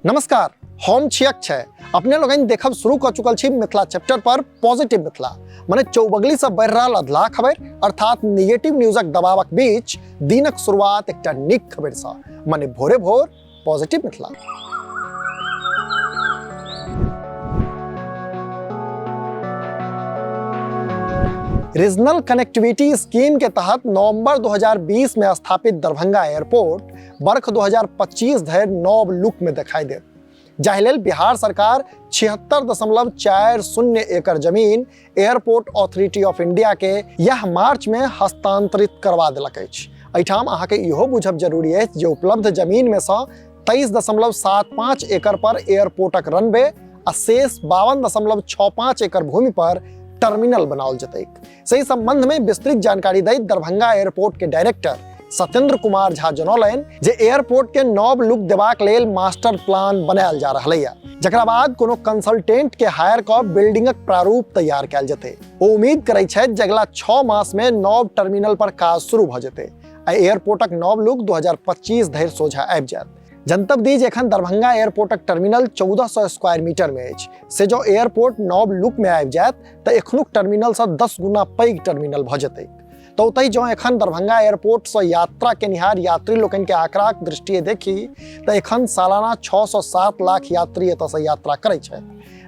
नमस्कार, हम छी अक्षय। अपने लोगन देखब शुरू कर चुकल छी मिथिला चैप्टर पर पॉजिटिव मिथिला, माने चौबगली से बढ़ि रहल अधलाह खबर अर्थात निगेटिव न्यूजक दबावक बीच दिनक शुरुआत एकटा नीक खबर से, माने भोरे भोर positive Mithila. Regional connectivity scheme के तहत नवंबर 2020 में स्थापित दरभंगा एयरपोर्ट वर्ष 2025 धरि नव लुक में दिखाई देत, जाहि लेल बिहार सरकार 76.40 एकड़ जमीन एयरपोर्ट अथॉरिटी ऑफ इंडिया के यह मार्च में हस्तांतरित करवा देलक अछि। एहिठाम अहाँके इहो बुझब जरूरी अछि जे उपलब्ध जमीन में सँ 23.75 एकड़ पर एयरपोर्टक रनवे आ शेष 52.65 एकड़ भूमि पर टर्मिनल बनाओल जेतैक। सही संबंध में विस्तृत जानकारी दैत दरभंगा एयरपोर्ट के डायरेक्टर सत्येंद्र कुमार झा जनौलनि जे एयरपोर्ट के नव लुक देबाक लेल मास्टर प्लान बनायल जा रहल है, जकरा बाद कोनो कंसल्टेंट के हायर क बिल्डिंगक प्रारूप तैयार कयल जेतै। ओ उम्मीद करै छथि जे अगला 6 मास में नव टर्मिनल पर काज शुरू भ जेतै आ एयरपोर्टक नव लुक 2025 धरि सोझा आबि जायत। जनतब दी जे एखन दरभंगा एयरपोर्टक टर्मिनल 1400 स्क्वायर मीटर में अछि, से जो एयरपोर्ट नव लुक में आबि जायत तऽ एखनुक टर्मिनल सँ 10 गुना पैघ टर्मिनल भऽ जेतै। तऽ ओतहि जँ एखन दरभंगा एयरपोर्ट सँ यात्रा केनिहार यात्री लोकनि के आंकड़ाक दृष्टिए देखी तऽ एखन सालाना 6 सँ 7 लाख यात्री एतऽ सँ यात्रा करै छथि।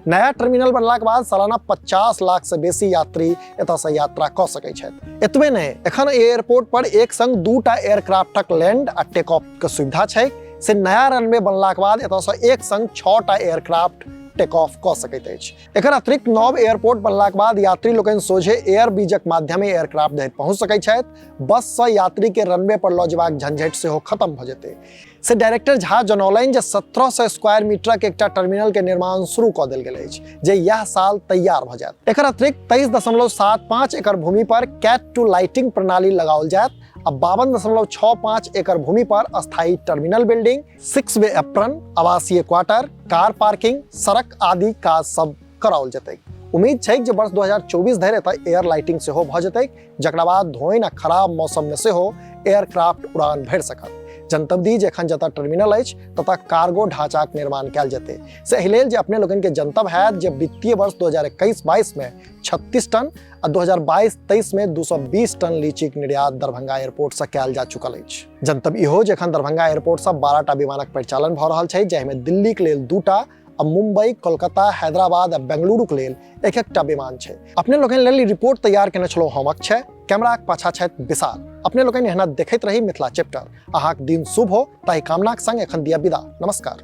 नया टर्मिनल बनलाक बाद सालाना 50 लाख से बेसी यात्री एतऽ सँ यात्रा कऽ सकै छथि। एतबे नहि, एखन एयरपोर्ट पर एक संग 2टा एयरक्राफ्टक लैंड आ टेक ऑफ के सुविधा छै, से नया रनवे बनलाक बाद एतऽ सँ एक संग 6टा एयरक्राफ्ट टेक ऑफ कऽ सकैत अछि। एकर अतिरिक्त नव एयरपोर्ट बनलाक बाद यात्री लोकनि सोझे एयर ब्रिजक माध्यमे एयरक्राफ्ट धरि पहुंच सकैत छथि। बस सँ यात्री के रनवे पर लऽ जेबाक झंझटि सेहो खत्म भऽ जेतै। से डायरेक्टर झा जनौलनि जे 1700 स्क्वायर मीटरक एकटा टर्मिनल के निर्माण शुरू कऽ देल गेल अछि, जे यह साल तैयार भऽ जायत। एकर अतिरिक्त 23.75 एकड़ भूमि पर कैट 2 लाइटिंग प्रणाली लगाओल जायत आ 52.65 एकड़ भूमि पर अस्थायी टर्मिनल बिल्डिंग, 6 वे एप्रन, आवासीय क्वार्टर, कार पार्किंग, सड़क आदि काज सब कराओल जेतै। उम्मीद छै जे वर्ष 2024 धरि एतय एयर लाइटिंग सेहो भऽ जेतै, जकरा बाद धोइन आ खराब मौसम में सेहो एयरक्राफ्ट उड़ान भरि सकत। जनतब दी जे एखन जतऽ टर्मिनल अछि ततऽ कार्गो ढांचाक निर्माण कयल जेतै। से एहि लेल जे अपने लोकनि के जनतब हैत जे वित्तीय वर्ष 2021-22 में 36 टन आ 2022-23 में 220 टन लीचीक निर्यात दरभंगा एयरपोर्ट से कयल जा चुकल अछि। जनतब इहो जे एखन दरभंगा एयरपोर्ट से 12टा विमानक परिचालन भऽ रहल छै, जाहिमे दिल्लीक लेल 2टा आ मुंबई, कोलकाता, हैदराबाद आ बेंगलुरुक लेल 1-1टा विमान छै। अपने लोकनि लेल रिपोर्ट तैयार केने छलहुँ हम अक्षय, कैमराक पाछा छथि विशाल। अपने लोकनि एहना देखैत रही मिथिला चैप्टर। अहाँक दिन शुभ हो ताहि कामनाक संग एखन दिया विदा। नमस्कार।